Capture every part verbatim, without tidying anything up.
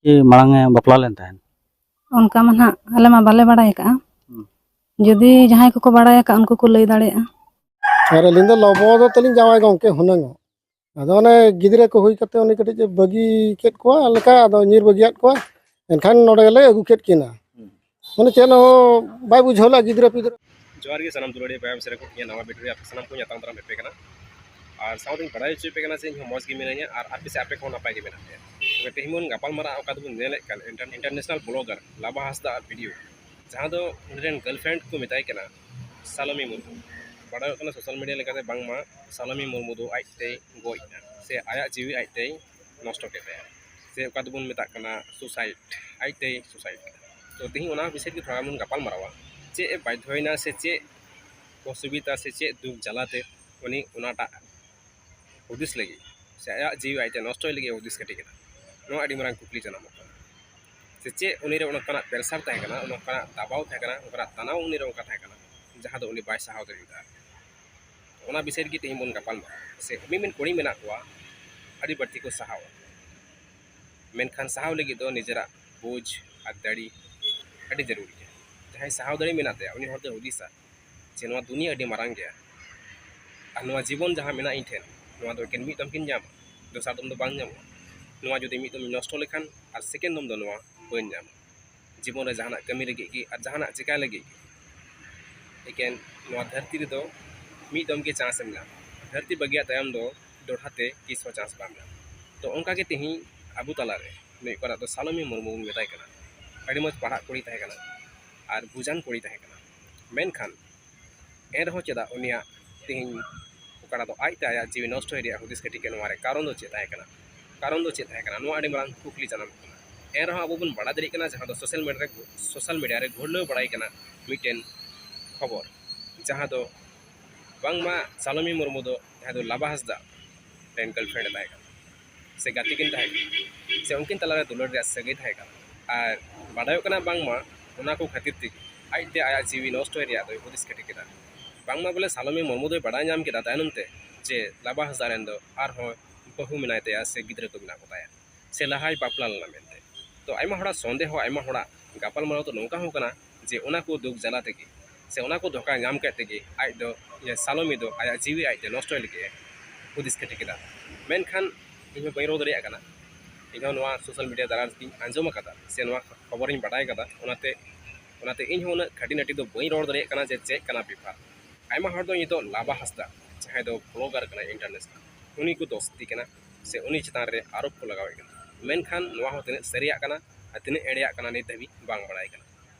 ᱠᱤ ᱢᱟᱲᱟᱝ ᱮ ᱵᱟᱯᱞᱟ ᱞᱮᱱ ᱛᱟᱦᱮᱸᱫ? ᱚᱱᱠᱟ ᱢᱟ ᱱᱟᱦᱟᱜ ᱟᱞᱮ ᱢᱟ ᱵᱟᱞᱮ ᱵᱟᱲᱟᱭ ᱟᱠᱟᱜᱼᱟ᱾ ᱦᱩᱸ᱾ ᱡᱩᱫᱤ ᱡᱟᱦᱟᱸᱭ ᱠᱚᱠᱚ ᱵᱟᱲᱟᱭ ᱟᱠᱟᱫ, ᱩᱱᱠᱩ ᱠᱚ ᱞᱟᱹᱭ ᱫᱟᱲᱮᱭᱟᱜᱼᱟ᱾ ᱟᱨ ᱟᱹᱞᱤᱧ ᱫᱚ ᱞᱚᱵᱚ ᱫᱚ ᱛᱟᱹᱞᱤᱧ ᱡᱟᱶᱟᱭ ᱜᱚᱢᱠᱮ ᱦᱩᱱᱟᱹᱝ᱾ ᱟᱫᱚ ᱚᱱᱮ ᱜᱤᱫᱽᱨᱟᱹ ᱠᱚ ᱦᱩᱭ ᱠᱟᱛᱮ ᱩᱱᱤ ᱠᱟᱹᱴᱤᱡ ᱮ ᱵᱟᱹᱜᱤ ᱠᱮᱫ ᱠᱚᱣᱟ ᱞᱮᱠᱟ, ᱟᱫᱚ ᱧᱤᱨ ᱵᱟᱹᱜᱤᱭᱟᱫ ᱠᱚᱣᱟ᱾ ᱮᱱᱠᱷᱟᱱ ᱱᱚᱰᱮ ᱜᱮᱞᱮ ᱟᱹᱜᱩ ᱠᱮᱫ ᱠᱤᱱᱟ᱾ ᱦᱩᱸ᱾ ᱢᱟᱱᱮ ᱪᱮᱫ ᱦᱚᱸ ᱵᱟᱭ ᱵᱩᱡᱷᱟᱹᱣ ᱞᱮᱫᱼᱟ ᱜᱤᱫᱽᱨᱟᱹ ᱯᱤᱫᱽᱨᱟᱹ᱾ ᱡᱚᱦᱟᱨ ᱜᱮ ᱥᱟᱱᱟᱢ ᱫᱩᱞᱟᱹᱲᱤᱭᱟᱹ ᱵᱚᱭᱦᱟ ᱢᱤᱥᱮᱨᱟ ᱠᱚ, ᱤᱧᱟᱹᱜ ᱱᱟᱣᱟ video ᱨᱮ ᱟᱯᱮ ᱥᱟᱱᱟᱢ ᱠᱚᱧ ᱟᱛᱟᱝ ᱫᱟᱨᱟᱢ ᱯᱮ ᱠᱟᱱᱟ᱾ ᱟᱨ ᱥᱟᱶᱛᱮᱧ ᱵᱟᱲᱟᱭ ᱦᱚᱪᱚᱭᱮᱫ ᱯᱮ ᱠᱟᱱᱟ ᱡᱮ ᱤᱧ ᱦᱚᱸ ᱢᱚᱡᱽ ᱜᱮ ᱢᱤᱱᱟᱹᱧᱟ ᱟᱨ ᱟᱯᱮ ᱥᱮ ᱟᱯᱮ ᱠᱚᱦᱚᱸ ᱱᱟᱯᱟᱭ ᱜᱮ ᱢᱮᱱᱟᱜ ᱯᱮᱭᱟ᱾ ᱛᱚᱵᱮ ᱛᱮᱦᱮᱧ ᱵᱚᱱ ᱜᱟᱯᱟᱞ ᱢᱟᱨᱟᱜᱼᱟ ᱚᱠᱟ ᱫᱚᱵᱚᱱ ᱧᱮᱞᱮᱫ ᱠᱟᱱ inter-, international blogger ᱞᱟᱵᱟ ᱦᱟᱸᱥᱫᱟ ᱟᱜ video, ᱡᱟᱦᱟᱸ ᱫᱚ ᱩᱱᱤ ᱨᱮᱱ girlfriend ᱠᱚ ᱢᱮᱛᱟᱭ ᱠᱟᱱᱟ ᱥᱟᱞᱚᱢᱤ ᱢᱩᱨᱢᱩ᱾ ᱵᱟᱲᱟᱭᱚᱜ ᱠᱟᱱᱟ social media ᱞᱮᱠᱟᱛᱮ ᱵᱟᱝᱢᱟ ᱥᱟᱞᱚᱢᱤ ᱢᱩᱨᱢᱩ ᱫᱚ ᱟᱡ ᱛᱮᱭ ᱜᱚᱡ ᱮᱱᱟ, ᱥᱮ ᱟᱭᱟᱜ ᱡᱤᱣᱤ ᱟᱡ ᱛᱮᱭ ᱱᱚᱥᱴᱚ ᱠᱮᱫ ᱛᱟᱭᱟ, ᱥᱮ ᱚᱠᱟ ᱫᱚᱵᱚᱱ ᱢᱮᱛᱟᱜ ᱠᱟᱱᱟ suicide, ᱟᱡ ᱛᱮᱭ suicide ᱠᱮᱫᱟ᱾ ᱛᱚ ᱛᱮᱦᱮᱧ ᱚᱱᱟ ᱵᱤᱥᱚᱭ ᱛᱮ ᱛᱷᱚᱲᱟ ᱵᱚᱱ ᱜᱟᱯᱟᱞ ᱢᱟᱨᱟᱣᱟ, ᱪᱮᱫ ᱮ ᱵᱟᱫᱷᱭᱚᱭᱮᱱᱟ ᱥᱮ ᱪᱮᱫ ᱚᱥᱩᱵᱤᱫᱷᱟ ᱥᱮ ᱪᱮᱫ ᱫᱩᱠ ᱡᱟᱞᱟᱛᱮ ᱩᱱᱤ ᱚᱱᱟᱴᱟᱜ ᱦᱩᱫᱤᱥ ᱞᱟᱹᱜᱤᱫ ᱥᱮ ᱟᱭᱟᱜ ᱡᱤᱣᱤ ᱟᱡ ᱛᱮ ᱱᱚᱥᱴᱚᱭ ᱞᱟᱹᱜᱤᱫ ᱮ ᱦᱩᱫᱤᱥ ᱠᱟᱹᱴᱤᱡ ᱠᱟᱱᱟ᱾ ᱱᱚᱣᱟ ᱟᱹᱰᱤ ᱢᱟᱨᱟᱝ ᱠᱩᱠᱞᱤ ᱡᱟᱱᱟᱢᱚᱜ ᱠᱟᱱᱟ᱾ ᱥᱮ ᱪᱮᱫ ᱩᱱᱤ ᱨᱮ ᱚᱱᱠᱟᱱᱟᱜ pressure ᱛᱟᱦᱮᱸ ᱠᱟᱱᱟ, ᱚᱱᱠᱟᱱᱟᱜ ᱫᱟᱵᱟᱣ ᱛᱟᱦᱮᱸ ᱠᱟᱱᱟ, ᱚᱱᱠᱟᱱᱟᱜ ᱛᱟᱱᱟᱣ ᱩᱱᱤ ᱨᱮ ᱚᱱᱠᱟ ᱛᱟᱦᱮᱸ ᱠᱟᱱᱟ, ᱡᱟᱦᱟᱸ ᱫᱚ ᱩᱱᱤ ᱵᱟᱭ ᱥᱟᱦᱟᱣ ᱫᱟᱲᱮᱭᱟᱫᱟ? ᱚᱱᱟ ᱵᱤᱥᱚᱭ ᱨᱮᱜᱮ ᱛᱮᱦᱮᱧ ᱵᱚᱱ ᱜᱟᱯᱟᱞ ᱢᱟᱨᱟᱣᱟ᱾ ᱥᱮ ᱢᱤᱢᱤᱫ ᱠᱩᱲᱤ ᱢᱮᱱᱟᱜ ᱠᱚᱣᱟ, ᱟᱹᱰᱤ ᱵᱟᱹᱲᱛᱤ ᱠᱚ ᱥᱟᱦᱟᱣᱟ, ᱢᱮᱱᱠᱷᱟᱱ ᱥᱟᱦᱟᱣ ᱞᱟᱹᱜᱤᱫ ᱫᱚ ᱱᱤᱡᱮᱨᱟᱜ ᱵᱩᱡᱽ ᱟᱨ ᱫᱟᱲᱮ ᱟᱹᱰᱤ ᱡᱟᱹᱨᱩᱲ ᱜᱮᱭᱟ᱾ ᱡᱟᱦᱟᱸᱭ ᱥᱟᱦᱟᱣ ᱫᱟᱲᱮ ᱢᱮᱱᱟᱜ ᱛᱟᱭᱟ, ᱩᱱᱤ ᱦᱚᱲ ᱫᱚᱭ ᱦᱩᱫᱤᱥᱟ ᱡᱮ ᱱᱚᱣᱟ ᱫᱩᱱᱤᱭᱟᱹ ᱟᱹᱰᱤ ᱢᱟᱨᱟᱝ ᱜᱮᱭᱟ, ᱟᱨ ᱱᱚᱣᱟ ᱡᱤᱵᱚᱱ ᱡᱟᱦᱟᱸ ᱢᱮᱱᱟᱜᱼᱟ ᱤᱧ ᱴᱷᱮᱱ, ᱱᱚᱣᱟ ᱫᱚ ᱮᱠᱮᱱ ᱢᱤᱫ ᱫᱚᱢ ᱜᱤᱧ ᱧᱟᱢᱟ, ᱫᱚᱥᱟᱨ ᱫᱚᱢ ᱫᱚ ᱵᱟᱝ ᱧᱟᱢᱚᱜᱼᱟ᱾ ᱱᱚᱣᱟ ᱡᱩᱫᱤ ᱢᱤᱫ ᱫᱚᱢ ᱱᱚᱥᱴᱚ ᱞᱮᱠᱷᱟᱱ ᱟᱨ second ᱫᱚᱢ ᱫᱚ ᱱᱚᱣᱟ ᱵᱟᱹᱧ ᱧᱟᱢᱟ᱾ ᱡᱤᱵᱚᱱ ᱨᱮ ᱡᱟᱦᱟᱱᱟᱜ ᱠᱟᱹᱢᱤ ᱞᱟᱹᱜᱤᱫ ᱜᱮ ᱟᱨ ᱡᱟᱦᱟᱱᱟᱜ ᱪᱮᱠᱟᱭ ᱞᱟᱹᱜᱤᱫ ᱜᱮ, ᱮᱠᱮᱱ ᱱᱚᱣᱟ ᱫᱷᱟᱹᱨᱛᱤ ᱨᱮᱫᱚ ᱢᱤᱫ ᱫᱚᱢ ᱜᱮ chance ᱮᱢ ᱧᱟᱢᱟ᱾ ᱫᱷᱟᱹᱨᱛᱤ ᱵᱟᱹᱜᱤᱭᱟᱜ ᱛᱟᱭᱚᱢ ᱫᱚ ᱫᱚᱦᱲᱟ ᱛᱮ ᱛᱤᱥ ᱦᱚᱸ chance ᱵᱟᱢ ᱧᱟᱢᱟ᱾ ᱛᱚ ᱚᱱᱠᱟ ᱜᱮ ᱛᱮᱦᱮᱧ ᱟᱵᱚ ᱛᱟᱞᱟᱨᱮ ᱱᱩᱭ ᱚᱠᱟᱴᱟᱜ ᱫᱚ ᱥᱟᱞᱚᱢᱤ ᱢᱩᱨᱢᱩ ᱵᱚᱱ ᱢᱮᱛᱟᱭ ᱠᱟᱱᱟ, ᱟᱹᱰᱤ ᱢᱚᱡᱽ ᱯᱟᱲᱦᱟᱜ ᱠᱩᱲᱤ ᱛᱟᱦᱮᱸ ᱠᱟᱱᱟ ᱟᱨ ᱵᱩᱡᱟᱱ ᱠᱩᱲᱤ ᱛᱟᱦᱮᱸ ᱠᱟᱱᱟ, ᱢᱮᱱᱠᱷᱟᱱ ᱮᱱᱨᱮᱦᱚᱸ ᱪᱮᱫᱟᱜ ᱩᱱᱤᱭᱟᱜ ᱛᱮᱦᱮᱧ ᱚᱠᱟᱴᱟᱜ ᱫᱚ ᱟᱡᱛᱮ ᱟᱭᱟᱜ ᱡᱤᱣᱤ ᱱᱚᱥᱴᱚᱭ ᱨᱮᱭᱟᱜ ᱦᱩᱫᱤᱥ ᱠᱟᱹᱴᱤᱡ ᱠᱟᱱᱟ? ᱱᱚᱣᱟ ᱨᱮ ᱠᱟᱨᱚᱱ ᱫᱚ ᱪᱮᱫ ᱛᱟᱦᱮᱸ ᱠᱟᱱᱟ? ᱠᱟᱨᱚᱱ ᱫᱚ ᱪᱮᱫ ᱛᱟᱦᱮᱸ ᱠᱟᱱᱟ? ᱱᱚᱣᱟ ᱟᱹᱰᱤ ᱢᱟᱨᱟᱝ ᱠᱩᱠᱞᱤ ᱡᱟᱱᱟᱢᱚᱜ ᱠᱟᱱᱟ᱾ ᱮᱱᱨᱮᱦᱚᱸ ᱟᱵᱚ ᱵᱚᱱ ᱵᱟᱲᱟᱭ ᱫᱟᱲᱮᱭᱟᱜ ᱠᱟᱱᱟ, ᱡᱟᱦᱟᱸ ᱫᱚ social media ᱨᱮ, social media ᱨᱮ ᱜᱷᱩᱨᱞᱟᱹᱣ ᱵᱟᱲᱟᱭ ᱠᱟᱱᱟ ᱢᱤᱫᱴᱮᱱ ᱠᱷᱚᱵᱚᱨ, ᱡᱟᱦᱟᱸ ᱫᱚ ᱵᱟᱝᱢᱟ ᱥᱟᱞᱚᱢᱤ ᱢᱩᱨᱢᱩ ᱫᱚ, ᱡᱟᱦᱟᱸᱭ ᱫᱚ ᱞᱟᱵᱟ ᱦᱟᱸᱥᱫᱟ ᱨᱮᱱ girlfriend ᱮ ᱛᱟᱦᱮᱸ ᱠᱟᱱᱟ, ᱥᱮ ᱜᱟᱛᱮ ᱠᱤᱱ ᱛᱟᱦᱮᱸ ᱠᱟᱱᱟ, ᱥᱮ ᱩᱱᱠᱤᱱ ᱛᱟᱞᱟᱨᱮ ᱫᱩᱞᱟᱹᱲ ᱨᱮᱭᱟᱜ ᱥᱟᱹᱜᱟᱹᱭ ᱛᱟᱦᱮᱸ ᱠᱟᱱᱟ᱾ ᱟᱨ ᱵᱟᱰᱟᱭᱚᱜ ᱠᱟᱱᱟ ᱵᱟᱝᱢᱟ ᱚᱱᱟ ᱠᱚ ᱠᱷᱟᱹᱛᱤᱨ ᱛᱮᱜᱮ ᱟᱡᱛᱮ ᱟᱭᱟᱜ ᱡᱤᱣᱤ ᱱᱚᱥᱴᱚᱭ ᱨᱮᱭᱟᱜ ᱫᱚᱭ ᱦᱩᱫᱤᱥ ᱠᱟᱹᱴᱤᱡ ᱠᱮᱫᱟ᱾ ᱵᱟᱝᱢᱟ ᱵᱚᱞᱮ ᱥᱟᱞᱚᱢᱤ ᱢᱩᱨᱢᱩ ᱫᱚᱭ ᱵᱟᱰᱟᱭ ᱧᱟᱢ ᱠᱮᱫᱟ ᱛᱟᱭᱱᱚᱢ ᱛᱮ ᱡᱮ ᱞᱟᱵᱟ ᱦᱟᱸᱥᱫᱟ ᱨᱮᱱ ᱫᱚ ᱟᱨᱦᱚᱸ ᱵᱟᱹᱦᱩ ᱢᱮᱱᱟᱭ ᱛᱟᱭᱟ ᱥᱮ ᱜᱤᱫᱽᱨᱟᱹ ᱠᱚ ᱢᱮᱱᱟᱜ ᱠᱚᱛᱟᱭᱟ, ᱥᱮ ᱞᱟᱦᱟᱭ ᱵᱟᱯᱞᱟ ᱞᱮᱱᱟ ᱢᱮᱱᱛᱮ᱾ ᱛᱚ ᱟᱭᱢᱟ ᱦᱚᱲᱟᱜ ᱥᱚᱱᱫᱮᱦᱚ, ᱟᱭᱢᱟ ᱦᱚᱲᱟᱜ ᱜᱟᱯᱟᱞᱢᱟᱨᱟᱣ ᱫᱚ ᱱᱚᱝᱠᱟ ᱦᱚᱸ ᱠᱟᱱᱟ ᱡᱮ ᱚᱱᱟ ᱠᱚ ᱫᱩᱠ ᱡᱟᱞᱟ ᱛᱮᱜᱮ ᱥᱮ ᱚᱱᱟ ᱠᱚ ᱫᱷᱳᱠᱟ ᱧᱟᱢ ᱠᱮᱫ ᱛᱮᱜᱮ ᱟᱡ ᱫᱚ, ᱤᱭᱟᱹ, ᱥᱟᱞᱚᱢᱤ ᱫᱚ ᱟᱭᱟᱜ ᱡᱤᱣᱤ ᱟᱡ ᱛᱮ ᱱᱚᱥᱴᱚᱭ ᱞᱟᱹᱜᱤᱫ ᱮ ᱦᱩᱫᱤᱥ ᱠᱷᱟᱹᱴᱤ ᱠᱮᱫᱟ᱾ ᱢᱮᱱᱠᱷᱟᱱ ᱤᱧ ᱦᱚᱸ ᱵᱟᱹᱧ ᱨᱚᱲ ᱫᱟᱲᱮᱭᱟᱜ ᱠᱟᱱᱟ᱾ ᱤᱧ ᱦᱚᱸ ᱱᱚᱣᱟ social media ᱫᱟᱨᱟᱭ ᱛᱮᱧ ᱟᱸᱡᱚᱢ ᱟᱠᱟᱫᱟ ᱥᱮ ᱱᱚᱣᱟ ᱠᱷᱚᱵᱚᱨᱤᱧ ᱵᱟᱰᱟᱭ ᱟᱠᱟᱫᱟ, ᱚᱱᱟᱛᱮ ᱚᱱᱟᱛᱮ ᱤᱧ ᱦᱚᱸ ᱩᱱᱟᱹᱜ ᱠᱷᱟᱹᱴᱤ ᱱᱟᱹᱴᱤ ᱫᱚ ᱵᱟᱹᱧ ᱨᱚᱲ ᱫᱟᱲᱮᱭᱟᱜ ᱠᱟᱱᱟ ᱡᱮ ᱪᱮᱫ ᱠᱟᱱᱟ ᱵᱮᱯᱟᱨ᱾ ᱟᱭᱢᱟ ᱦᱚᱲ ᱫᱚ ᱱᱤᱛᱚᱜ ᱞᱟᱵᱟ ᱦᱟᱸᱥᱫᱟ, ᱡᱟᱦᱟᱸᱭ ᱫᱚ blogger ᱠᱟᱱᱟᱭ international, ᱩᱱᱤ ᱠᱚ ᱫᱳᱥ ᱫᱤ ᱠᱟᱱᱟ ᱥᱮ ᱩᱱᱤ ᱪᱮᱛᱟᱱ ᱨᱮ ᱟᱨᱳᱯ ᱠᱚ ᱞᱟᱜᱟᱣᱮᱫ ᱠᱟᱱᱟ᱾ ᱢᱮᱱᱠᱷᱟᱱ ᱱᱚᱣᱟ ᱦᱚᱸ ᱛᱤᱱᱟᱹᱜ ᱥᱟᱹᱨᱤᱭᱟᱜ ᱠᱟᱱᱟ ᱟᱨ ᱛᱤᱱᱟᱹᱜ ᱮᱲᱮᱭᱟᱜ ᱠᱟᱱᱟ, ᱱᱤᱛ ᱫᱷᱟᱹᱵᱤᱡ ᱵᱟᱝ ᱵᱟᱲᱟᱭ ᱠᱟᱱᱟ᱾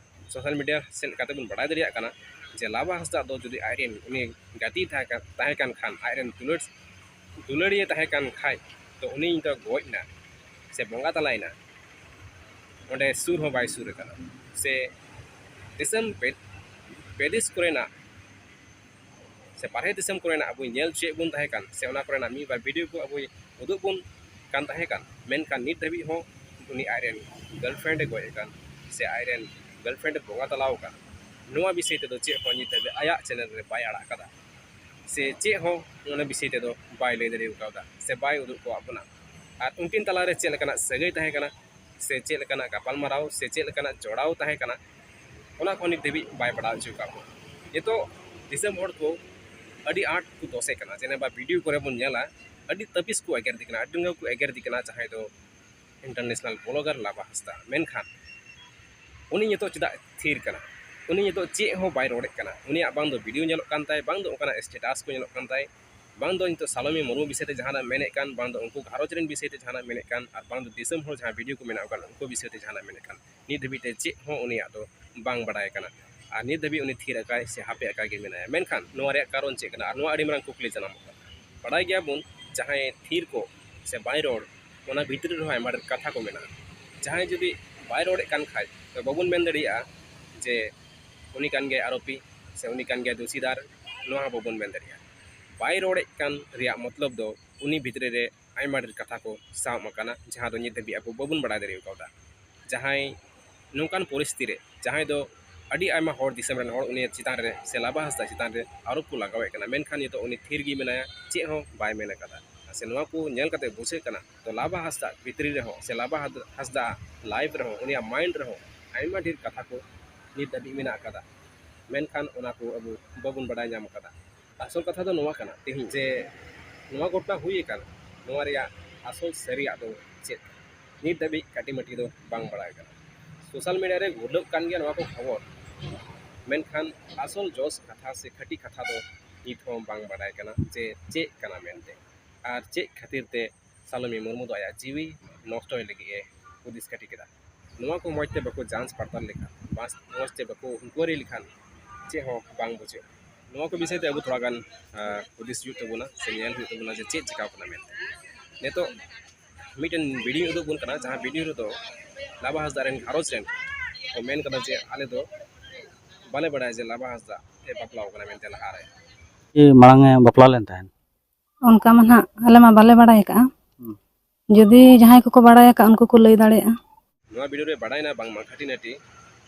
Social media ᱥᱮᱫ ᱞᱮᱠᱟᱛᱮ ᱵᱚᱱ ᱵᱟᱲᱟᱭ ᱫᱟᱲᱮᱭᱟᱜ ᱠᱟᱱᱟ ᱡᱮ ᱞᱟᱵᱟ ᱦᱟᱸᱥᱫᱟ ᱫᱚ ᱡᱩᱫᱤ ᱟᱡᱨᱮᱱ ᱩᱱᱤ ᱜᱟᱛᱮᱭ ᱛᱟᱦᱮᱸ ᱠᱟᱱ, ᱛᱟᱦᱮᱸ ᱠᱟᱱ ᱠᱷᱟᱱ, ᱟᱡᱨᱮᱱ ᱫᱩᱞᱟᱹᱲ, ᱫᱩᱞᱟᱹᱲᱤᱭᱟᱹ ᱛᱟᱦᱮᱸ ᱠᱟᱱ ᱠᱷᱟᱡ, ᱛᱚ ᱩᱱᱤ ᱫᱚ ᱜᱚᱡ ᱮᱱᱟ ᱥᱮ ᱵᱚᱸᱜᱟ ᱛᱟᱞᱟᱭᱮᱱᱟ, ᱚᱸᱰᱮ ᱥᱩᱨ ᱦᱚᱸ ᱵᱟᱭ ᱥᱩᱨ ᱟᱠᱟᱱᱟ᱾ ᱥᱮ ᱫᱤᱥᱚᱢ ᱵᱮ-, ᱵᱤᱫᱮᱥ ᱠᱚᱨᱮᱱᱟᱜ ᱥᱮ ᱵᱟᱨᱦᱮ ᱫᱤᱥᱚᱢ ᱠᱚᱨᱮᱱᱟᱜ ᱟᱵᱚ ᱧᱮᱞ ᱦᱚᱪᱚᱭᱮᱫ ᱵᱚᱱ ᱛᱟᱦᱮᱸ ᱠᱟᱱ, ᱥᱮ ᱚᱱᱟ ᱠᱚᱨᱮᱱᱟᱜ ᱢᱤᱫ ᱵᱟᱨ video ᱠᱚ ᱟᱵᱚᱭ ᱩᱫᱩᱜ ᱵᱚᱱ ᱠᱟᱱ ᱛᱟᱦᱮᱸ ᱠᱟᱱ, ᱢᱮᱱᱠᱷᱟᱱ ᱱᱤᱛ ᱫᱷᱟᱹᱵᱤᱡ ᱦᱚᱸ ᱩᱱᱤ ᱟᱡᱨᱮᱱ girlfriend ᱮ ᱜᱚᱡ ᱟᱠᱟᱱ ᱥᱮ ᱟᱡᱨᱮᱱ girlfriend ᱮ ᱵᱚᱸᱜᱟ ᱛᱟᱞᱟᱣ ᱟᱠᱟᱱ, ᱱᱚᱣᱟ ᱵᱤᱥᱚᱭ ᱛᱮᱫᱚ ᱪᱮᱫ ᱦᱚᱸ ᱱᱤᱛ ᱫᱷᱟᱹᱵᱤᱡ ᱟᱭᱟᱜ channel ᱨᱮ ᱵᱟᱭ ᱟᱲᱟᱜ ᱠᱟᱫᱟ᱾ ᱥᱮ ᱪᱮᱫ ᱦᱚᱸ ᱚᱱᱟ ᱵᱤᱥᱚᱭ ᱛᱮᱫᱚ ᱵᱟᱭ ᱞᱟᱹᱭ ᱫᱟᱲᱮ ᱠᱟᱣᱫᱟ ᱥᱮ ᱵᱟᱭ ᱩᱫᱩᱜ ᱠᱟᱣᱟᱫ ᱵᱚᱱᱟ᱾ ᱟᱨ ᱩᱱᱠᱤᱱ ᱛᱟᱞᱟᱨᱮ ᱪᱮᱫ ᱞᱮᱠᱟᱱᱟᱜ ᱥᱟᱹᱜᱟᱹᱭ ᱛᱟᱦᱮᱸ ᱠᱟᱱᱟ ᱥᱮ ᱪᱮᱫ ᱞᱮᱠᱟᱱᱟᱜ ᱜᱟᱯᱟᱞᱢᱟᱨᱟᱣ ᱥᱮ ᱪᱮᱫ ᱞᱮᱠᱟᱱᱟᱜ ᱡᱚᱲᱟᱣ ᱛᱟᱦᱮᱸ ᱠᱟᱱᱟ, ᱚᱱᱟ ᱠᱚ ᱱᱤᱛ ᱫᱷᱟᱹᱵᱤᱡ ᱵᱟᱭ ᱵᱟᱲᱟᱭ ᱦᱚᱪᱚ ᱟᱠᱟᱫ ᱵᱚᱱᱟ᱾ ᱱᱤᱛᱚᱜ ᱫᱤᱥᱚᱢ ᱦᱚᱲ ᱠᱚ ᱟᱹᱰᱤ ᱟᱸᱴ ᱠᱚ ᱫᱳᱥᱮ ᱠᱟᱱᱟ᱾ ᱡᱮᱱᱮᱵᱟ video ᱠᱚᱨᱮ ᱵᱚᱱ ᱧᱮᱞᱟ, ᱟᱹᱰᱤ ᱛᱟᱹᱯᱤᱥ ᱠᱚ ᱮᱜᱮᱨ ᱫᱤ ᱠᱟᱱᱟ, ᱟᱹᱰᱤ ᱨᱟᱸᱜᱟᱣ ᱠᱚ ᱮᱜᱮᱨ ᱫᱤ ᱠᱟᱱᱟ ᱡᱟᱦᱟᱸᱭ ᱫᱚ international blogger ᱞᱟᱵᱟ ᱦᱟᱸᱥᱫᱟ᱾ ᱢᱮᱱᱠᱷᱟᱱ ᱩᱱᱤ ᱱᱤᱛᱚᱜ ᱪᱮᱫᱟᱜ ᱛᱷᱤᱨ ᱠᱟᱱᱟ? ᱩᱱᱤ ᱱᱤᱛᱚᱜ ᱪᱮᱫ ᱦᱚᱸ ᱵᱟᱭ ᱨᱚᱲᱮᱫ ᱠᱟᱱᱟ᱾ ᱩᱱᱤᱭᱟᱜ ᱵᱟᱝ ᱫᱚ video ᱧᱮᱞᱚᱜ ᱠᱟᱱ ᱛᱟᱭ, ᱵᱟᱝ ᱫᱚ ᱚᱱᱠᱟᱱᱟᱜ status ᱠᱚ ᱧᱮᱞᱚᱜ ᱠᱟᱱ ᱛᱟᱭ, ᱵᱟᱝ ᱫᱚ ᱱᱤᱛᱚᱜ ᱥᱟᱞᱚᱢᱤ ᱢᱩᱨᱢᱩ ᱵᱤᱥᱚᱭ ᱛᱮ ᱡᱟᱦᱟᱱᱟᱜ ᱢᱮᱱᱮᱫ ᱠᱟᱱ, ᱵᱟᱝ ᱫᱚ ᱩᱱᱠᱩ ᱜᱷᱟᱨᱚᱸᱡᱽ ᱨᱮᱱ ᱵᱤᱥᱚᱭ ᱛᱮ ᱡᱟᱦᱟᱱᱟᱜ ᱢᱮᱱᱮᱫ ᱠᱟᱱ, ᱟᱨ ᱵᱟᱝ ᱫᱚ ᱫᱤᱥᱚᱢ ᱦᱚᱲ ᱡᱟᱦᱟᱸ video ᱠᱚ ᱢᱮᱱᱟᱜ ᱠᱟᱱ, ᱩᱱᱠᱩ ᱵᱤᱥᱚᱭ ᱛᱮ ᱡᱟᱦᱟᱱᱟᱜ ᱢᱮᱱᱮᱫ ᱠᱟᱱ, ᱱᱤᱛ ᱫᱷᱟᱹᱵᱤᱡ ᱛᱮ ᱪᱮᱫ ᱦᱚᱸ ᱩᱱᱤᱭᱟᱜ ᱫᱚ ᱵᱟᱝ ᱵᱟᱲᱟᱭ ᱠᱟᱱᱟ᱾ ᱟᱨ ᱱᱤᱛ ᱫᱷᱟᱹᱵᱤᱡ ᱩᱱᱤ ᱛᱷᱤᱨ ᱟᱠᱟᱭ ᱥᱮ ᱦᱟᱯᱮ ᱟᱠᱟᱭ ᱜᱮ ᱢᱮᱱᱟᱭᱟ᱾ ᱢᱮᱱᱠᱷᱟᱱ ᱱᱚᱣᱟ ᱨᱮᱭᱟᱜ ᱠᱟᱨᱚᱱ ᱪᱮᱫ ᱠᱟᱱᱟ? ᱟᱨ ᱱᱚᱣᱟ ᱟᱹᱰᱤ ᱢᱟᱨᱟᱝ ᱠᱩᱠᱞᱤ ᱡᱟᱱᱟᱢᱚᱜ ᱠᱟᱱᱟ᱾ ᱵᱟᱲᱟᱭ ᱜᱮᱭᱟᱵᱚᱱ, ᱡᱟᱦᱟᱸᱭ ᱛᱷᱤᱨ ᱠᱚ ᱥᱮ ᱵᱟᱭ ᱨᱚᱲ, ᱚᱱᱟ ᱵᱷᱤᱛᱨᱤ ᱨᱮᱦᱚᱸ ᱟᱭᱢᱟ ᱰᱷᱮᱨ ᱠᱟᱛᱷᱟ ᱠᱚ ᱢᱮᱱᱟᱜᱼᱟ᱾ ᱡᱟᱦᱟᱸᱭ ᱡᱩᱫᱤ ᱵᱟᱭ ᱨᱚᱲᱮᱫ ᱠᱟᱱ ᱠᱷᱟᱡ, ᱛᱚ ᱵᱟᱵᱚᱱ ᱢᱮᱱ ᱫᱟᱲᱮᱭᱟᱜᱼᱟ ᱡᱮ ᱩᱱᱤ ᱠᱟᱱ ᱜᱮᱭᱟᱭ ᱟᱨᱳᱯᱤ ᱥᱮ ᱩᱱᱤ ᱠᱟᱱ ᱜᱮᱭᱟᱭ ᱫᱳᱥᱤᱫᱟᱨ, ᱱᱚᱣᱟ ᱦᱚᱸ ᱵᱟᱵᱚᱱ ᱢᱮᱱ ᱫᱟᱲᱮᱭᱟᱜᱼᱟ᱾ ᱵᱟᱭ ᱨᱚᱲᱮᱫ ᱠᱟᱱ ᱨᱮᱭᱟᱜ ᱢᱚᱛᱞᱚᱵ ᱫᱚ ᱩᱱᱤ ᱵᱷᱤᱛᱨᱤ ᱨᱮ ᱟᱭᱢᱟ ᱰᱷᱮᱨ ᱠᱟᱛᱷᱟ ᱠᱚ ᱥᱟᱵ ᱟᱠᱟᱱᱟ, ᱡᱟᱦᱟᱸ ᱫᱚ ᱱᱤᱛ ᱫᱷᱟᱹᱵᱤᱡ ᱟᱵᱚ ᱵᱟᱵᱚᱱ ᱵᱟᱲᱟᱭ ᱫᱟᱲᱮ ᱠᱟᱣᱫᱟ᱾ ᱡᱟᱦᱟᱸᱭ ᱱᱚᱝᱠᱟᱱ ᱯᱚᱨᱤᱥᱛᱷᱤᱛᱤ ᱨᱮ, ᱡᱟᱦᱟᱸᱭ ᱫᱚ ᱟᱹᱰᱤ ᱟᱭᱢᱟ ᱦᱚᱲ, ᱫᱤᱥᱚᱢ ᱨᱮᱱ ᱦᱚᱲ ᱩᱱᱤ ᱪᱮᱛᱟᱱ ᱨᱮ ᱥᱮ ᱞᱟᱵᱟ ᱦᱟᱸᱥᱫᱟ ᱪᱮᱛᱟᱱ ᱨᱮ ᱟᱨᱳᱯ ᱠᱚ ᱞᱟᱜᱟᱣᱮᱫ ᱠᱟᱱᱟ, ᱢᱮᱱᱠᱷᱟᱱ ᱱᱤᱛᱚᱜ ᱩᱱᱤ ᱛᱷᱤᱨ ᱜᱮ ᱢᱮᱱᱟᱭᱟ, ᱪᱮᱫ ᱦᱚᱸ ᱵᱟᱭ ᱢᱮᱱ ᱟᱠᱟᱫᱟ᱾ ᱥᱮ ᱱᱚᱣᱟ ᱠᱚ ᱧᱮᱞ ᱠᱟᱛᱮ ᱵᱩᱡᱷᱟᱹᱜ ᱠᱟᱱᱟ, ᱛᱚ ᱞᱟᱵᱟ ᱦᱟᱸᱥᱫᱟ ᱵᱷᱤᱛᱨᱤ ᱨᱮᱦᱚᱸ ᱥᱮ ᱞᱟᱵᱟ ᱦᱟᱸᱥᱫᱟ ᱞᱟᱭᱤᱯᱷ ᱨᱮᱦᱚᱸ, ᱩᱱᱤᱭᱟᱜ ᱢᱟᱭᱤᱱᱰ ᱨᱮᱦᱚᱸ ᱟᱭᱢᱟ ᱰᱷᱮᱨ ᱠᱟᱛᱷᱟ ᱠᱚ ᱱᱤᱛ ᱫᱷᱟᱹᱵᱤᱡ ᱢᱮᱱᱟᱜ ᱟᱠᱟᱫᱟ᱾ ᱢᱮᱱᱠᱷᱟᱱ ᱚᱱᱟ ᱠᱚ ᱟᱵᱚ ᱵᱟᱵᱚᱱ ᱵᱟᱰᱟᱭ ᱧᱟᱢ ᱟᱠᱟᱫᱟ᱾ ᱟᱥᱚᱞ ᱠᱟᱛᱷᱟ ᱫᱚ ᱱᱚᱣᱟ ᱠᱟᱱᱟ, ᱛᱮᱦᱮᱧ ᱡᱮ ᱱᱚᱣᱟ ᱜᱷᱚᱴᱚᱱᱟ ᱦᱩᱭ ᱟᱠᱟᱱ, ᱱᱚᱣᱟ ᱨᱮᱭᱟᱜ ᱟᱥᱚᱞ ᱥᱟᱹᱨᱤᱭᱟᱜ ᱫᱚ ᱪᱮᱫ ᱠᱟᱱᱟ, ᱱᱤᱛ ᱫᱷᱟᱹᱵᱤᱡ ᱠᱟᱹᱴᱤ ᱢᱟᱹᱴᱤ ᱫᱚ ᱵᱟᱝ ᱵᱟᱲᱟᱭ ᱠᱟᱱᱟ᱾ ᱥᱳᱥᱟᱞ ᱢᱤᱰᱤᱭᱟ ᱨᱮ ᱜᱩᱨᱞᱟᱹᱜ ᱠᱟᱱ ᱜᱮᱭᱟ ᱱᱚᱣᱟ ᱠᱚ ᱠᱷᱚᱵᱚᱨ, ᱢᱮᱱᱠᱷᱟᱱ ᱟᱥᱚᱞ ᱡᱚᱥ ᱠᱟᱛᱷᱟ ᱥᱮ ᱠᱷᱟᱹᱴᱤ ᱠᱟᱛᱷᱟ ᱫᱚ ᱱᱤᱛ ᱦᱚᱸ ᱵᱟᱝ ᱵᱟᱰᱟᱭ ᱠᱟᱱᱟ ᱡᱮ ᱪᱮᱫ ᱠᱟᱱᱟ ᱢᱮᱱᱛᱮ᱾ ᱟᱨ ᱪᱮᱫ ᱠᱷᱟᱹᱛᱤᱨ ᱛᱮ ᱥᱟᱞᱚᱢᱤ ᱢᱩᱨᱢᱩ ᱫᱚ ᱟᱭᱟᱜ ᱡᱤᱣᱤ ᱱᱚᱥᱴᱚᱭ ᱞᱟᱹᱜᱤᱫ ᱮ ᱦᱩᱫᱤᱥ ᱠᱟᱹᱴᱤ ᱠᱮᱫᱟ᱾ ᱱᱚᱣᱟ ᱠᱚ ᱢᱚᱡᱽ ᱛᱮ ᱵᱟᱠᱚ ᱡᱟᱸᱪ ᱯᱟᱲᱛᱟᱞ ᱞᱮᱠᱷᱟᱱ, ᱢᱚᱡᱽ ᱛᱮ ᱵᱟᱠᱚ ᱤᱱᱠᱩᱭᱟᱨᱤ ᱞᱮᱠᱷᱟᱱ ᱪᱮᱫ ᱦᱚᱸ ᱵᱟᱝ ᱵᱩᱡᱷᱟᱹᱜᱼᱟ᱾ ᱱᱚᱣᱟ ᱠᱚ ᱵᱤᱥᱚᱭ ᱛᱮ ᱟᱵᱚ ᱛᱷᱚᱲᱟ ᱜᱟᱱ, ᱟᱸ, ᱦᱩᱫᱤᱥ ᱦᱩᱭᱩᱜ ᱛᱟᱵᱚᱱᱟ ᱥᱮ ᱧᱮᱞ ᱦᱩᱭᱩᱜ ᱛᱟᱵᱚᱱᱟ ᱡᱮ ᱪᱮᱫ ᱪᱤᱠᱟᱣ ᱠᱟᱱᱟ ᱢᱮᱱᱛᱮ᱾ ᱱᱤᱛᱚᱜ ᱢᱤᱫᱴᱮᱱ ᱵᱷᱤᱰᱤᱭᱳ ᱩᱫᱩᱜ ᱵᱚᱱ ᱠᱟᱱᱟ, ᱡᱟᱦᱟᱸ ᱵᱷᱤᱰᱤᱭᱳ ᱨᱮᱫᱚ ᱞᱟᱵᱟ ᱦᱟᱸᱥᱫᱟ ᱨᱮᱱ ᱜᱷᱟᱨᱚᱸᱡᱽ ᱨᱮᱱ ᱠᱚ ᱢᱮᱱ ᱠᱟᱫᱟ ᱡᱮ ᱟᱞᱮ ᱫᱚ ᱵᱟᱞᱮ ᱵᱟᱲᱟᱭᱟ ᱡᱮ ᱞᱟᱵᱟ ᱦᱟᱸᱥᱫᱟ ᱮ ᱵᱟᱯᱞᱟᱣ ᱠᱟᱱᱟ ᱢᱮᱱᱛᱮ ᱞᱟᱦᱟᱨᱮ᱾ ᱢᱟᱲᱟᱝ ᱮ ᱵᱟᱯᱞᱟ ᱞᱮᱱ ᱛᱟᱦᱮᱸᱫ? ᱚᱱᱠᱟ ᱢᱟ ᱱᱟᱦᱟᱜ ᱟᱞᱮ ᱢᱟ ᱵᱟᱞᱮ ᱵᱟᱲᱟᱭ ᱟᱠᱟᱜᱼᱟ᱾ ᱦᱩᱸ᱾ ᱡᱩᱫᱤ ᱡᱟᱦᱟᱸᱭ ᱠᱚᱠᱚ ᱵᱟᱲᱟᱭ ᱟᱠᱟᱫ, ᱩᱱᱠᱩ ᱠᱚ ᱞᱟᱹᱭ ᱫᱟᱲᱮᱭᱟᱜᱼᱟ᱾ ᱱᱚᱣᱟ ᱵᱷᱤᱰᱤᱭᱳ ᱨᱮ ᱵᱟᱰᱟᱭᱱᱟ ᱵᱟᱝᱢᱟ ᱠᱷᱟᱹᱴᱤ ᱱᱟᱹᱴᱤ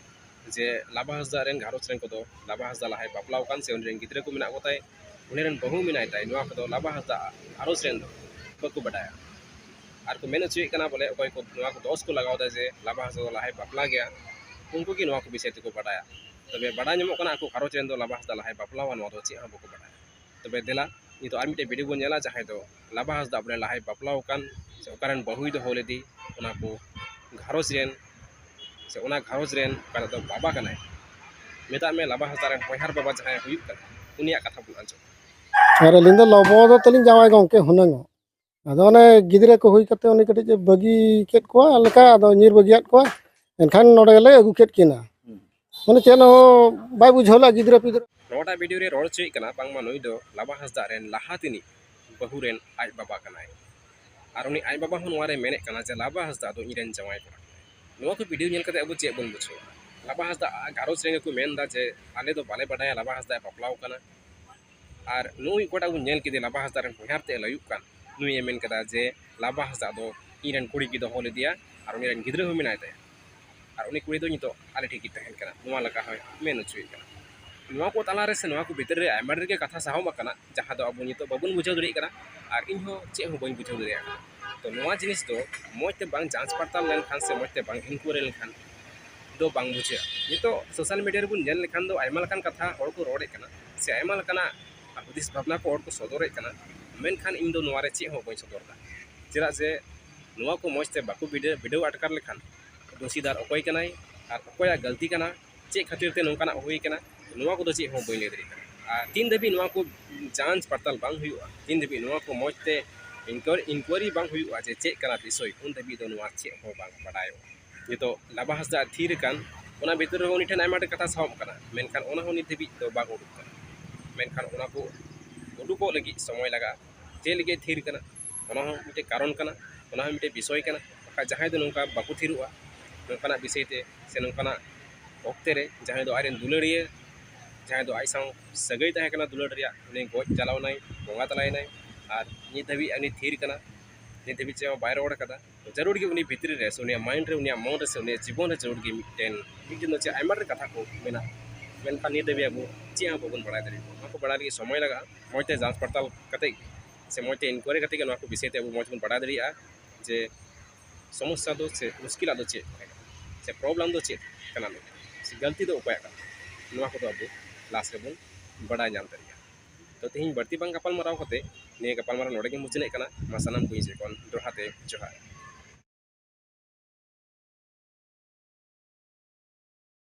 ᱡᱮ ᱞᱟᱵᱟ ᱦᱟᱸᱥᱫᱟ ᱨᱮᱱ ᱜᱷᱟᱨᱚᱸᱡᱽ ᱨᱮᱱ ᱠᱚᱫᱚ ᱞᱟᱵᱟ ᱦᱟᱸᱥᱫᱟ ᱞᱟᱦᱟᱭ ᱵᱟᱯᱞᱟᱣ ᱟᱠᱟᱱ ᱥᱮ ᱩᱱᱤ ᱨᱮᱱ ᱜᱤᱫᱽᱨᱟᱹ ᱠᱚ ᱢᱮᱱᱟᱜ ᱠᱚᱛᱟᱭ, ᱩᱱᱤ ᱨᱮᱱ ᱵᱟᱹᱦᱩ ᱢᱮᱱᱟᱭ ᱛᱟᱭ, ᱱᱚᱣᱟ ᱠᱚᱫᱚ ᱞᱟᱵᱟ ᱦᱟᱸᱥᱫᱟ ᱜᱷᱟᱨᱚᱸᱡᱽ ᱨᱮᱱ ᱫᱚ ᱵᱟᱠᱚ ᱵᱟᱰᱟᱭᱟ᱾ ᱟᱨ ᱠᱚ ᱢᱮᱱ ᱦᱚᱪᱚᱭᱮᱫ ᱠᱟᱱᱟ ᱵᱚᱞᱮ ᱚᱠᱚᱭ ᱠᱚ ᱱᱚᱣᱟ ᱠᱚ ᱫᱚᱥ ᱠᱚ ᱞᱟᱜᱟᱣ ᱮᱫᱟ ᱡᱮ ᱞᱟᱵᱟ ᱦᱟᱸᱥᱫᱟ ᱫᱚ ᱞᱟᱦᱟᱭ ᱵᱟᱯᱞᱟ ᱜᱮᱭᱟ, ᱩᱱᱠᱩ ᱜᱮ ᱱᱚᱣᱟ ᱠᱚ ᱵᱤᱥᱚᱭ ᱛᱮᱠᱚ ᱵᱟᱰᱟᱭᱟ᱾ ᱛᱚᱵᱮ ᱵᱟᱰᱟᱭ ᱧᱟᱢᱚᱜ ᱠᱟᱱᱟ ᱟᱠᱚ ᱜᱷᱟᱨᱚᱸᱡᱽ ᱨᱮᱱ ᱫᱚ ᱞᱟᱵᱟ ᱦᱟᱸᱥᱫᱟ ᱞᱟᱦᱟᱭ ᱵᱟᱯᱞᱟᱣᱟ, ᱱᱚᱣᱟ ᱫᱚ ᱪᱮᱫ ᱦᱚᱸ ᱵᱟᱠᱚ ᱵᱟᱰᱟᱭᱟ᱾ ᱛᱚᱵᱮ ᱫᱮᱞᱟ, ᱱᱤᱛᱚᱜ ᱟᱨ ᱢᱤᱫᱴᱮᱡ ᱵᱷᱤᱰᱤᱭᱳ ᱵᱚᱱ ᱧᱮᱞᱟ, ᱡᱟᱦᱟᱸᱭ ᱫᱚ ᱞᱟᱵᱟ ᱦᱟᱸᱥᱫᱟ ᱵᱚᱞᱮ ᱞᱟᱦᱟᱭ ᱵᱟᱯᱞᱟᱣ ᱟᱠᱟᱱ, ᱥᱮ ᱚᱠᱟᱨᱮᱱ ᱵᱟᱹᱦᱩᱭ ᱫᱚᱦᱚ ᱞᱮᱫᱮ, ᱚᱱᱟ ᱠᱚ ᱜᱷᱟᱨᱚᱸᱡᱽ ᱨᱮᱱ, ᱥᱮ ᱚᱱᱟ ᱜᱷᱟᱨᱚᱸᱡᱽ ᱨᱮᱱ ᱚᱠᱟᱨᱮ ᱫᱚ ᱵᱟᱵᱟ ᱠᱟᱱᱟᱭ, ᱢᱮᱛᱟᱜ ᱢᱮ ᱞᱟᱵᱟ ᱦᱟᱸᱥᱫᱟ ᱨᱮᱱ ᱦᱚᱧᱦᱟᱨ ᱵᱟᱵᱟ ᱡᱟᱦᱟᱸᱭ ᱦᱩᱭᱩᱜ ᱠᱟᱱᱟ, ᱩᱱᱤᱭᱟᱜ ᱠᱟᱛᱷᱟ ᱵᱚᱱ ᱟᱸᱡᱚᱢᱟ᱾ ᱟᱨ ᱟᱹᱞᱤᱧ ᱫᱚ ᱞᱚᱵᱚ ᱫᱚ ᱛᱟᱹᱞᱤᱧ ᱡᱟᱶᱟᱭ ᱜᱚᱢᱠᱮ ᱦᱩᱱᱟᱹᱝ᱾ ᱟᱫᱚ ᱚᱱᱮ ᱜᱤᱫᱽᱨᱟᱹ ᱠᱚ ᱦᱩᱭ ᱠᱟᱛᱮ ᱩᱱᱤ ᱠᱟᱹᱴᱤᱡ ᱮ ᱵᱟᱹᱜᱤ ᱠᱮᱫ ᱠᱚᱣᱟ ᱞᱮᱠᱟ, ᱟᱫᱚ ᱧᱤᱨ ᱵᱟᱹᱜᱤᱭᱟᱫ ᱠᱚᱣᱟ᱾ ᱮᱱᱠᱷᱟᱱ ᱱᱚᱰᱮ ᱞᱮ ᱟᱹᱜᱩ ᱠᱮᱫ ᱠᱤᱱᱟ᱾ ᱦᱩᱸ᱾ ᱢᱟᱱᱮ ᱪᱮᱫ ᱦᱚᱸ ᱵᱟᱭ ᱵᱩᱡᱷᱟᱹᱣ ᱞᱮᱫᱼᱟ ᱜᱤᱫᱽᱨᱟᱹ ᱯᱤᱫᱽᱨᱟᱹ᱾ ᱱᱚᱣᱟᱴᱟᱜ ᱵᱷᱤᱰᱤᱭᱳ ᱨᱮ ᱨᱚᱲ ᱦᱚᱪᱚᱭᱮᱫ ᱠᱟᱱᱟ, ᱵᱟᱝᱢᱟ ᱱᱩᱭ ᱫᱚ ᱞᱟᱵᱟ ᱦᱟᱸᱥᱫᱟ ᱨᱮᱱ ᱞᱟᱦᱟ ᱛᱤᱱᱤᱡ ᱵᱟᱹᱦᱩ ᱨᱮᱱ ᱟᱡ ᱵᱟᱵᱟ ᱠᱟᱱᱟᱭ᱾ ᱟᱨ ᱩᱱᱤ ᱟᱡ ᱵᱟᱵᱟ ᱦᱚᱸ ᱱᱚᱣᱟ ᱨᱮ ᱢᱮᱱᱮᱫ ᱠᱟᱱᱟ ᱡᱮ ᱞᱟᱵᱟ ᱦᱟᱸᱥᱫᱟ ᱫᱚ ᱤᱧ ᱨᱮᱱ ᱡᱟᱶᱟᱭ ᱠᱚᱲᱟ ᱠᱟᱱᱟᱭ᱾ ᱱᱚᱣᱟ ᱠᱚ ᱵᱷᱤᱰᱤᱭᱳ ᱧᱮᱞ ᱠᱟᱛᱮ ᱟᱵᱚ ᱪᱮᱫ ᱵᱚᱱ ᱵᱩᱡᱷᱟᱹᱣᱟ? ᱞᱟᱵᱟ ᱦᱟᱸᱥᱫᱟ ᱜᱷᱟᱨᱚᱸᱡᱽ ᱨᱮᱱ ᱜᱮᱠᱚ ᱢᱮᱱ ᱮᱫᱟ ᱡᱮ ᱟᱞᱮ ᱫᱚ ᱵᱟᱞᱮ ᱵᱟᱰᱟᱭᱟ ᱞᱟᱵᱟ ᱦᱟᱸᱥᱫᱟᱭ ᱵᱟᱯᱞᱟᱣ ᱠᱟᱱᱟ᱾ ᱟᱨ ᱱᱩᱭ ᱚᱠᱚᱭᱴᱟᱜ ᱵᱚᱱ ᱧᱮᱞ ᱠᱮᱫᱮ ᱞᱟᱵᱟ ᱦᱟᱸᱥᱫᱟ ᱨᱮᱱ ᱦᱚᱧᱦᱟᱨ ᱛᱮ ᱞᱟᱹᱭᱩᱜ ᱠᱟᱱ, ᱱᱩᱭᱮ ᱢᱮᱱ ᱠᱟᱫᱟ ᱡᱮ ᱞᱟᱵᱟ ᱦᱟᱸᱥᱫᱟ ᱫᱚ ᱤᱧ ᱨᱮᱱ ᱠᱩᱲᱤ ᱜᱮ ᱫᱚᱦᱚ ᱞᱮᱫᱮᱭᱟ ᱟᱨ ᱩᱱᱤ ᱨᱮᱱ ᱜᱤᱫᱽᱨᱟᱹ ᱦᱚᱸ ᱢᱮᱱᱟᱭ ᱛᱟᱭᱟ᱾ ᱟᱨ ᱩᱱᱤ ᱠᱩᱲᱤ ᱫᱚ ᱱᱤᱛᱚᱜ ᱟᱞᱮ ᱴᱷᱮᱱ ᱜᱮ ᱛᱟᱦᱮᱱ ᱠᱟᱱᱟ, ᱱᱚᱣᱟ ᱞᱮᱠᱟ ᱦᱚᱸᱭ ᱢᱮᱱ ᱦᱚᱪᱚᱭᱮᱫ ᱠᱟᱱᱟ᱾ ᱱᱚᱣᱟ ᱠᱚ ᱛᱟᱞᱟᱨᱮ ᱥᱮ ᱱᱚᱣᱟ ᱠᱚ ᱵᱷᱤᱛᱨᱤ ᱨᱮ ᱟᱭᱢᱟ ᱰᱷᱮᱨ ᱜᱮ ᱠᱟᱛᱷᱟ ᱥᱟᱦᱚᱵ ᱟᱠᱟᱱᱟ, ᱡᱟᱦᱟᱸ ᱫᱚ ᱟᱵᱚ ᱱᱤᱛᱚᱜ ᱵᱟᱵᱚᱱ ᱵᱩᱡᱷᱟᱹᱣ ᱫᱟᱲᱮᱭᱟᱜ ᱠᱟᱱᱟ, ᱟᱨ ᱤᱧ ᱦᱚᱸ ᱪᱮᱫ ᱦᱚᱸ ᱵᱟᱹᱧ ᱵᱩᱡᱷᱟᱹᱣ ᱫᱟᱲᱮᱭᱟᱜ ᱠᱟᱱᱟ᱾ ᱛᱚ ᱱᱚᱣᱟ ᱡᱤᱱᱤᱥ ᱫᱚ ᱢᱚᱡᱽ ᱛᱮ ᱵᱟᱝ ᱡᱟᱸᱪ ᱯᱟᱲᱛᱟᱞ ᱞᱮᱱᱠᱷᱟᱱ ᱥᱮ ᱢᱚᱡᱽ ᱛᱮ ᱵᱟᱝ ᱤᱱᱠᱩᱭᱟᱨᱤ ᱞᱮᱱᱠᱷᱟᱱ ᱫᱚ ᱵᱟᱝ ᱵᱩᱡᱷᱟᱹᱜᱼᱟ᱾ ᱱᱤᱛᱚᱜ ᱥᱳᱥᱟᱞ ᱢᱤᱰᱤᱭᱟ ᱨᱮᱵᱚᱱ ᱧᱮᱞ ᱞᱮᱠᱷᱟᱱ ᱫᱚ ᱟᱭᱢᱟ ᱞᱮᱠᱟᱱ ᱠᱟᱛᱷᱟ ᱦᱚᱲ ᱠᱚ ᱨᱚᱲᱮᱫ ᱠᱟᱱᱟ, ᱥᱮ ᱟᱭᱢᱟ ᱞᱮᱠᱟᱱᱟᱜ ᱦᱩᱫᱤᱥ ᱵᱷᱟᱵᱽᱱᱟ ᱠᱚ ᱦᱚᱲ ᱠᱚ ᱥᱚᱫᱚᱨᱮᱫ ᱠᱟᱱᱟ, ᱢᱮᱱᱠᱷᱟᱱ ᱤᱧ ᱫᱚ ᱱᱚᱣᱟ ᱨᱮ ᱪᱮᱫ ᱦᱚᱸ ᱵᱟᱹᱧ ᱥᱚᱫᱚᱨ ᱮᱫᱟ᱾ ᱪᱮᱫᱟᱜ ᱡᱮ ᱱᱚᱣᱟ ᱠᱚ ᱢᱚᱡᱽ ᱛᱮ ᱵᱟᱠᱚ ᱵᱤᱰᱟᱹᱣ, ᱵᱤᱰᱟᱹᱣ ᱟᱴᱠᱟᱨ ᱞᱮᱠᱷᱟᱱ ᱫᱳᱥᱤᱫᱟᱨ ᱚᱠᱚᱭ ᱠᱟᱱᱟᱭ ᱟᱨ ᱚᱠᱚᱭᱟᱜ ᱜᱟᱹᱞᱛᱤ ᱠᱟᱱᱟ, ᱪᱮᱫ ᱠᱷᱟᱹᱛᱤᱨ ᱛᱮ ᱱᱚᱝᱠᱟᱱᱟᱜ ᱦᱩᱭ ᱠᱟᱱᱟ, ᱱᱚᱣᱟ ᱠᱚᱫᱚ ᱪᱮᱫ ᱦᱚᱸ ᱵᱟᱹᱧ ᱞᱟᱹᱭ ᱫᱟᱲᱮᱭᱟᱜ ᱠᱟᱱᱟ᱾ ᱟᱨ ᱛᱤᱱ ᱫᱷᱟᱹᱵᱤᱡ ᱱᱚᱣᱟ ᱠᱚ ᱡᱟᱸᱪ ᱯᱟᱲᱛᱟᱞ ᱵᱟᱝ ᱦᱩᱭᱩᱜᱼᱟ, ᱛᱤᱱ ᱫᱷᱟᱹᱵᱤᱡ ᱱᱚᱣᱟ ᱠᱚ ᱢᱚᱡᱽ ᱛᱮ ᱤᱱᱠᱩᱭᱟᱨᱤ, ᱤᱱᱠᱩᱭᱟᱨᱤ ᱵᱟᱝ ᱦᱩᱭᱩᱜᱼᱟ ᱡᱮ ᱪᱮᱫ ᱠᱟᱱᱟ ᱵᱤᱥᱚᱭ, ᱩᱱ ᱫᱷᱟᱹᱵᱤᱡ ᱫᱚ ᱱᱚᱣᱟ ᱪᱮᱫ ᱦᱚᱸ ᱵᱟᱝ ᱵᱟᱰᱟᱭᱚᱜᱼᱟ᱾ ᱱᱤᱛᱚᱜ ᱞᱟᱵᱟ ᱦᱟᱸᱥᱫᱟ ᱛᱷᱤᱨ ᱟᱠᱟᱱ, ᱚᱱᱟ ᱵᱷᱤᱛᱤᱨ ᱨᱮᱦᱚᱸ ᱩᱱᱤ ᱴᱷᱮᱱ ᱟᱭᱢᱟ ᱰᱷᱮᱨ ᱠᱟᱛᱷᱟ ᱥᱟᱦᱚᱵ ᱠᱟᱱᱟ, ᱢᱮᱱᱠᱷᱟᱱ ᱚᱱᱟ ᱦᱚᱸ ᱱᱤᱛ ᱫᱷᱟᱹᱵᱤᱡ ᱫᱚ ᱵᱟᱝ ᱩᱰᱩᱠ ᱠᱟᱱᱟ᱾ ᱢᱮᱱᱠᱷᱟᱱ ᱚᱱᱟ ᱠᱚ ᱩᱰᱩᱠᱚᱜ ᱞᱟᱹᱜᱤᱫ ᱥᱚᱢᱚᱭ ᱞᱟᱜᱟᱜᱼᱟ᱾ ᱪᱮᱫ ᱞᱟᱹᱜᱤᱫ ᱛᱷᱤᱨ ᱠᱟᱱᱟ, ᱚᱱᱟ ᱦᱚᱸ ᱢᱤᱫᱴᱮᱡ ᱠᱟᱨᱚᱱ ᱠᱟᱱᱟ, ᱚᱱᱟ ᱦᱚᱸ ᱢᱤᱫᱴᱮᱡ ᱵᱤᱥᱚᱭ ᱠᱟᱱᱟ᱾ ᱵᱟᱠᱷᱟᱡ ᱡᱟᱦᱟᱸᱭ ᱫᱚ ᱱᱚᱝᱠᱟ ᱵᱟᱠᱚ ᱛᱷᱤᱨᱚᱜᱼᱟ, ᱱᱚᱝᱠᱟᱱᱟᱜ ᱵᱤᱥᱚᱭ ᱛᱮ ᱥᱮ ᱱᱚᱝᱠᱟᱱᱟᱜ ᱚᱠᱛᱮ ᱨᱮ ᱡᱟᱦᱟᱸᱭ ᱫᱚ ᱟᱡᱨᱮᱱ ᱫᱩᱞᱟᱹᱲᱤᱭᱟᱹ, ᱡᱟᱦᱟᱸᱭ ᱫᱚ ᱟᱡ ᱥᱟᱶ ᱥᱟᱹᱜᱟᱹᱭ ᱛᱟᱦᱮᱸ ᱠᱟᱱᱟ ᱫᱩᱞᱟᱹᱲ ᱨᱮᱭᱟᱜ, ᱩᱱᱤ ᱜᱚᱡ ᱪᱟᱞᱟᱣ ᱮᱱᱟᱭ, ᱵᱚᱸᱜᱟ ᱛᱟᱞᱟᱭᱮᱱᱟᱭ, ᱟᱨ ᱱᱤᱛ ᱫᱷᱟᱹᱵᱤᱡ ᱩᱱᱤ ᱛᱷᱤᱨ ᱠᱟᱱᱟ, ᱱᱤᱛ ᱫᱷᱟᱹᱵᱤᱡ ᱪᱮᱫ ᱦᱚᱸ ᱵᱟᱭ ᱨᱚᱲ ᱠᱟᱫᱟ᱾ ᱡᱟᱹᱨᱩᱲ ᱜᱮ ᱩᱱᱤ ᱵᱷᱤᱛᱨᱤ ᱨᱮ ᱥᱮ ᱩᱱᱤᱭᱟᱜ ᱢᱟᱭᱤᱱᱰ ᱨᱮ, ᱩᱱᱤᱭᱟᱜ ᱢᱚᱱ ᱨᱮ ᱥᱮ ᱩᱱᱤᱭᱟᱜ ᱡᱤᱵᱚᱱ ᱨᱮ ᱡᱟᱹᱨᱩᱲ ᱜᱮ ᱢᱤᱫᱴᱮᱱ, ᱢᱤᱫᱴᱮᱱ ᱫᱚ ᱪᱮᱫ ᱟᱭᱢᱟ ᱰᱷᱮᱨ ᱠᱟᱛᱷᱟ ᱠᱚ ᱢᱮᱱᱟᱜᱼᱟ, ᱢᱮᱱᱠᱷᱟᱱ ᱱᱤᱛ ᱫᱷᱟᱹᱵᱤᱡ ᱟᱵᱚ ᱪᱮᱫ ᱦᱚᱸ ᱵᱟᱵᱚᱱ ᱵᱟᱲᱟᱭ ᱫᱟᱲᱮᱭᱟᱜᱼᱟ᱾ ᱚᱱᱟ ᱠᱚ ᱵᱟᱲᱟᱭ ᱞᱟᱹᱜᱤᱫ ᱥᱚᱢᱚᱭ ᱞᱟᱜᱟᱜᱼᱟ᱾ ᱢᱚᱡᱽ ᱛᱮ ᱡᱟᱸᱪ ᱯᱟᱲᱛᱟᱞ ᱠᱟᱛᱮ ᱥᱮ ᱢᱚᱡᱽ ᱛᱮ ᱤᱱᱠᱩᱭᱟᱨᱤ ᱠᱟᱛᱮ ᱜᱮ ᱱᱚᱣᱟ ᱠᱚ ᱵᱤᱥᱚᱭ ᱛᱮ ᱟᱵᱚ ᱢᱚᱡᱽ ᱵᱚᱱ ᱵᱟᱲᱟᱭ ᱫᱟᱲᱮᱭᱟᱜᱼᱟ ᱡᱮ ᱥᱚᱢᱚᱥᱥᱟ ᱫᱚ ᱪᱮᱫ, ᱢᱩᱥᱠᱤᱞᱟᱜ ᱫᱚ ᱪᱮᱫ ᱛᱟᱦᱮᱸ ᱠᱟᱱᱟ, ᱥᱮ ᱯᱨᱚᱵᱞᱮᱢ ᱫᱚ ᱪᱮᱫ ᱠᱟᱱᱟ, ᱥᱮ ᱜᱟᱹᱞᱛᱤ ᱫᱚ ᱚᱠᱚᱭᱟᱜ ᱠᱟᱱᱟ, ᱱᱚᱣᱟ ᱠᱚᱫᱚ ᱟᱵᱚ ᱞᱟᱥ ᱨᱮᱵᱚᱱ ᱵᱟᱲᱟᱭ ᱧᱟᱢ ᱫᱟᱲᱮᱭᱟᱜᱼᱟ᱾ ᱛᱚ ᱛᱮᱦᱮᱧ ᱵᱟᱹᱲᱛᱤ ᱵᱟᱝ ᱜᱟᱯᱟᱞ ᱢᱟᱨᱟᱣ ᱠᱟᱛᱮ ᱱᱤᱭᱟᱹ ᱜᱟᱯᱟᱞ ᱢᱟᱨᱟᱣ ᱱᱚᱰᱮ ᱜᱮ ᱢᱩᱪᱟᱹᱫ ᱠᱟᱱᱟ᱾ ᱢᱟ ᱥᱟᱱᱟᱢ ᱠᱚ ᱤᱧ ᱥᱮᱫ ᱠᱷᱚᱱ ᱫᱚᱦᱲᱟ ᱛᱮ ᱡᱚᱦᱟᱨ᱾